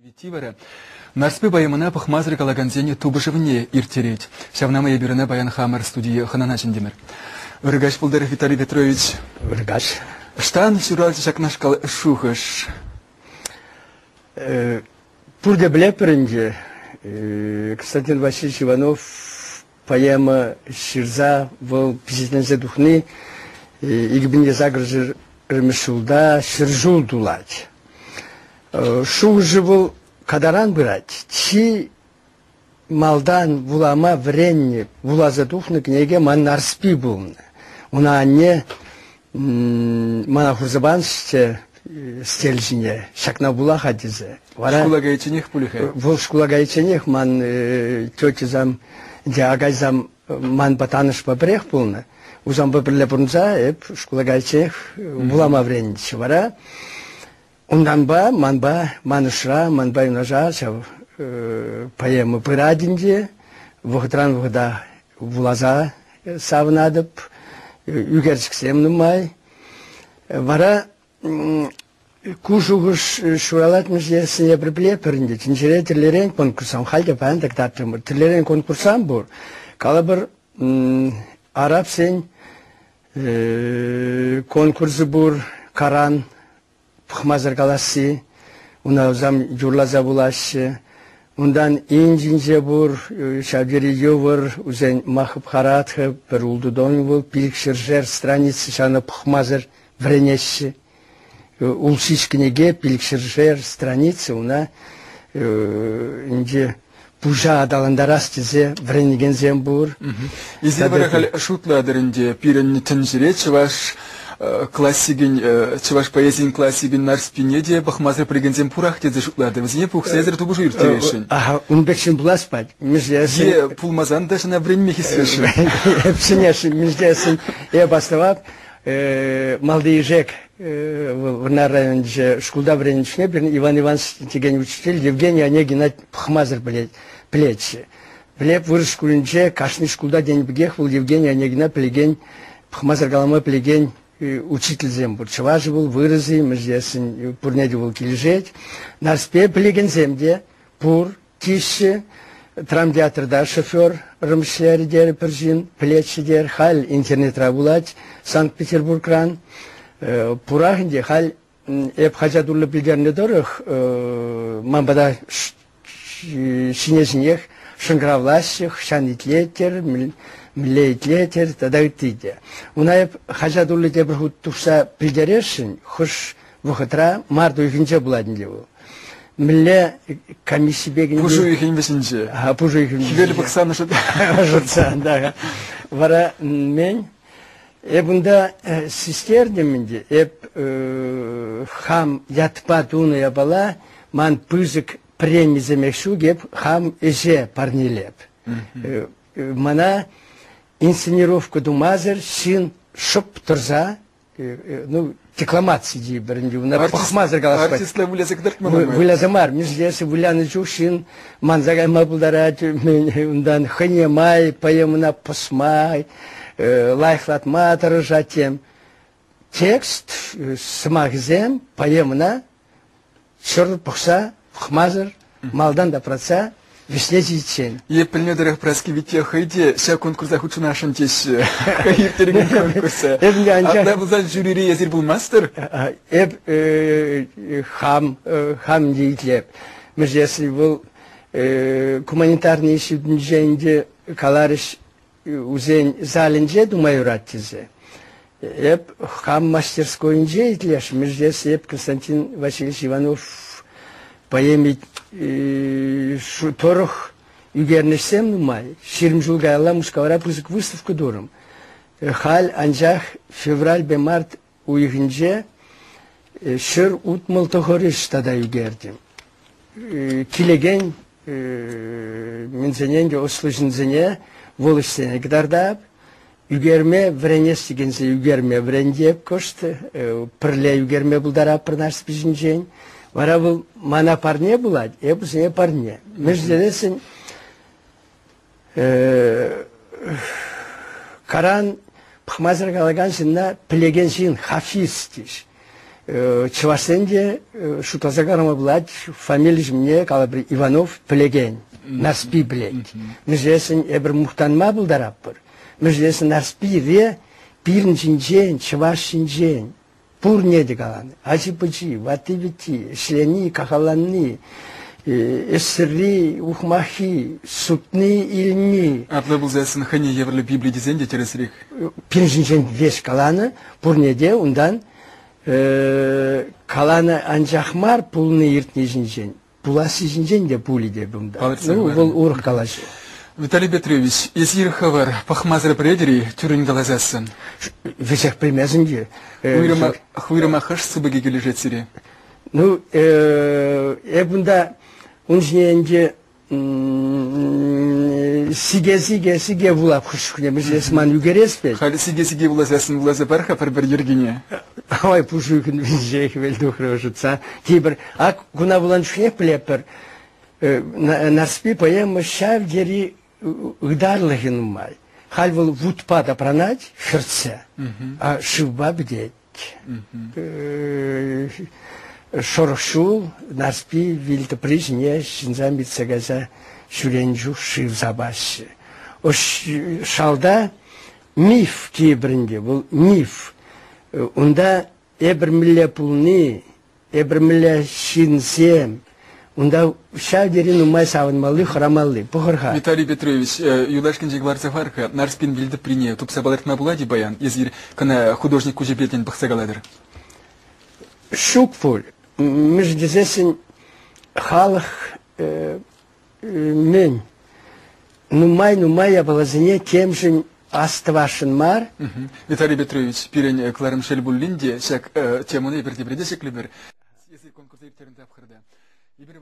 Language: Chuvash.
Витти вара Нарспи поэмӑна пӑхмасӑр калакансен тупӑшӑвне ирттерет. Ҫавна май эпир ӑна паян хамӑр студие хӑнана чӗнтӗмӗр. Ырӑ каҫ пултӑр, Виталий Петрович. Ырӑ каҫ. Ӑҫтан ҫуралчӗ ҫакнашкал шухӑш? Пурте пӗлетпӗр ӗнтӗ, Константин Васильевич Иванов поэма ҫырса вӑл пичетленсе тухни 2008 ҫулта 100 ҫул тулать. Шухӑшӗ вӑл катаран пырать. Чи малтан вулама вӗреннӗ, вуласа тухнӑ кӗнеке ман Нарспи пулнӑ. Уна анне мана хурса панӑччӗ стел ҫине, ҫакна вула-ха тесе. Вара шкула кайичченех пулӗ-ха? Вӑл шкула кайичченех ман тетесам, акайсам манпа танӑшпа пӗрех пулнӑ. Усампа пӗрле пурӑнса эп шкула кайичченех вулама вӗреннӗччӗ. Вара унтанпа манпа, ман ӑшра, манпа юнашар ҫав поэма пырать ӗнтӗ. Вӑхӑтран вӑхӑта вуласа савӑнатӑп, ӳкерчӗксем нумай. Вара ку шухӑш ҫуралать-мӗш эпир пӗлетпӗр ӗнтӗ. Тӗнчере тӗрлӗрен конкурссем, халь те паян та кӑтартрӑмӑр, тӗрлӗрен конкурссем пур. Калӑпӑр, арабсен конкурсӗ пур, Коран пӑхмасӑр каласси, уна вӗсем юрласа вулаҫҫӗ. Унтан Индинче пур, ҫав тери йывӑр, вӗсен Махабхаратха пӗр ултӑ том вӑл, пилӗкҫӗршер страница ҫавна пӑхмасӑр вӗренеҫҫӗ. Улшиш кӗнеке, пилӗкҫӗршер страница уна ӗнтӗ пуҫа аталантарас тесе вӗренекенсем пур. Эсир вара халь шутлатӑр ӗнтӗ, пирӗн тӗнчере чӑваш классикӗн, чӑваш поэзийӗн классикӗн Нарспине те пӑхмасӑр пӗлекенсем пурах тесе шутлатӑр. Вӗсене пухса эсир тупӑшу ирттересшӗн. Аха, ун пек ҫын пулас пать. Е пулмасан та ҫына вӗренме хистесшӗн. Эп сӗнесшӗн, мӗншӗн эп астӑвап, Малти Ишек вӑл Вӑрнар районӗнче шкулта вӗреннӗ чухне пирӗн Иван Иванович текен учитель Евгений Онегина пӑхмасӑр пӗлет, пӗлетчӗ. Пӗлеп вырӑс шкулӗнче кашни шкулта тенӗ пекех вӑл Евгений Онегина пӗлекен, пӑхмасӑр калама пӗлекен учительсем пур. Чӑвашӗ вӑл, вырӑс-и, мӗншӗн пурне те вӑл килӗшет. Нарспе пӗлекенсем те пур. Теҫҫӗ. Драмтеатрта шофер ӗҫлерӗ терӗ пӗр ҫын, пӗлетчӗ терӗ. Халь интернетра вулать Санкт-Петербургран. Пурах ӗнтӗ халь эп хаҫат урлӑ пӗлтернӗ тӑрӑх ман пата ҫине-ҫинех шӑнкӑравлаҫҫӗ, хӑҫан итлетӗр, мӗнле итлетӗр тата ытти те. Уна эп хаҫат урлӑ тепӗр хут тухса пӗлтересшӗн, хӑш вӑхӑтра март уйӑхӗнче пулать ӗнтӗ вӑл. Мӗнле комиссипе Пуш уйӑхӗн вӗҫӗнче. Пуш уйӑхӗн Хӗвел пӑхсан ӑшӑтсан, да. Вара мӗн? Эп унта систертӗм ӗнтӗ. Эп хам ятпа тунӑ япала ман пысӑк премисемех ҫук, эп хам ӗҫе парнелеп. Мана инсценировка тумасӑр ҫын шӑп тӑрса ну, декламаци тейӗпӗр ӗнтӗ. Уна пӑхмасӑр калас Артистла выляса кӑтартмалла мар. Выляса мар. Мӗншӗн вылянӑ чух ҫын манса кайма пултарать, унтан хӑйне май поэмӑна пӑсма, лайӑхлатма тӑрӑшать тем. Текст сӑмахӗсем поэмӑна Ҫӗр пӑхса, пӑхмасӑр, малтан тапратса вӗҫне ҫитиччен. Е пӗлнӗ тӑрӑх Праски Витя хӑй те ҫак конкурса хутшӑнасшӑн теҫҫӗ. Хӑй ирттерекен конкурса. Эп анчах... Апла пулсан жюрире эсир пулмастӑр? Эп хам, хам те итлеп. Мӗншӗн вӑл гуманитарный институтӗнче ӗнтӗ каларӗҫ, Усен залӗнче тума юрать тесе. Эп хам мастерскойӗнче итлешмӗш эп Константин Васильевич Иванов поэми тӑрӑх ӳкернӗҫсем нумай. 20 ҫул каялла Мускавра пысӑк выставка турӑм. Халь анчах февральпе март уйӑхӗнче 169 ӗҫ тата ӳкертӗм. Килекен мӗнсене те ӑслӑ ҫынсене вӑл ӗҫсене кӑтартап. Ӳкерме вӗренес текенсе ӳкерме вӗрентеп кӑшт, пӗрле ӳкерме пултаратпӑр Нарспи ҫинчен. Вара вӑл мана парне пулать, эп вӗсене парне. Мӗншӗн тесессӗн Коран пӑхмасӑр калакан ҫынна пӗлекен ҫын хафиз теҫ. Чӑвашсен те шутласа калама пулать, фамили ҫумне калӑпӑр Иванов пӗлекен, Нарспи пӗлет. Мӗншӗн эпир мухтанма пултаратпӑр. Мӗншӗн Нарспире пирӗн ҫинчен, чӑваш ҫинчен пурне те каланӑ. Ачи-пӑчи, ватти-витти, ӗҫлени, кахалланни, ӗҫсӗрри, ухмаххи, сутни, илни. Апла пулсассӑн хӑйне евӗрлӗ Библи тесен те тӗрӗсрех. Пирӗн ҫинчен веҫ каланӑ, пурне те унтан каланӑ анчах мар пулни-иртни ҫинчен, пуласси ҫинчен те пулӗ те кунта. Ну, вӑл урӑх калаҫу. Виталий Петрович, эсир хӑвӑр пӑхмасӑр пӗлетӗр-и тӳррӗн каласассӑн? Веҫех пӗлмесӗн те. Уйрӑмах хӑш сыпӑкӗ килӗшет сире? Ну, эп унта ун ҫине ӗнтӗ сике-сике-сике вулап хӑш чухне эс ман ӳкерес пек. Халӗ сике-сике вуласассӑн вуласа пар-ха пӗр-пӗр йӗркине. Ой, пуш ӳкӗн виҫе хӗвел тухрӗ ӑшӑтса. Тепӗр, ак куна вулан чухнех пӗлетпӗр. Нарспи поэма ҫав тери ытарлӑхӗ нумай. Халь вӑл вутпа тапранать хӗртсе, а шывпа пӗтет. Шӑрӑх ҫул Нарспи вил тӑпри ҫине ҫынсем иртсе кайса ҫӳренӗ чух шыв сапаҫҫӗ. Шалта миф тейӗпӗр ӗнтӗ, вӑл миф. Унта эпӗр мӗнле пулни, эпир мӗнле ҫынсем, унта ҫав тери нумай савӑнмалли, хӑрамалли. Пӑхӑр-ха. Виталий Петрович, юлашкинчен кӑларса хӑвар-ха, Нарспин вилтӑприне тупса палӑртма пулать-и паян? Эсир кӑна художник куҫӗпе тен пӑхса калатӑр. Ҫук пуль. Мӗншӗн тесессӗн халӑх мӗн нумай-нумай япаласене темшӗн ас тӑвасшӑн мар. Виталий Петрович, пирӗн кӑларӑм шел пулин те ҫак темӑна эпир тепре те ҫӗклӗпӗр. Эсир конкурса ирттернӗ тапхӑрта. Эпир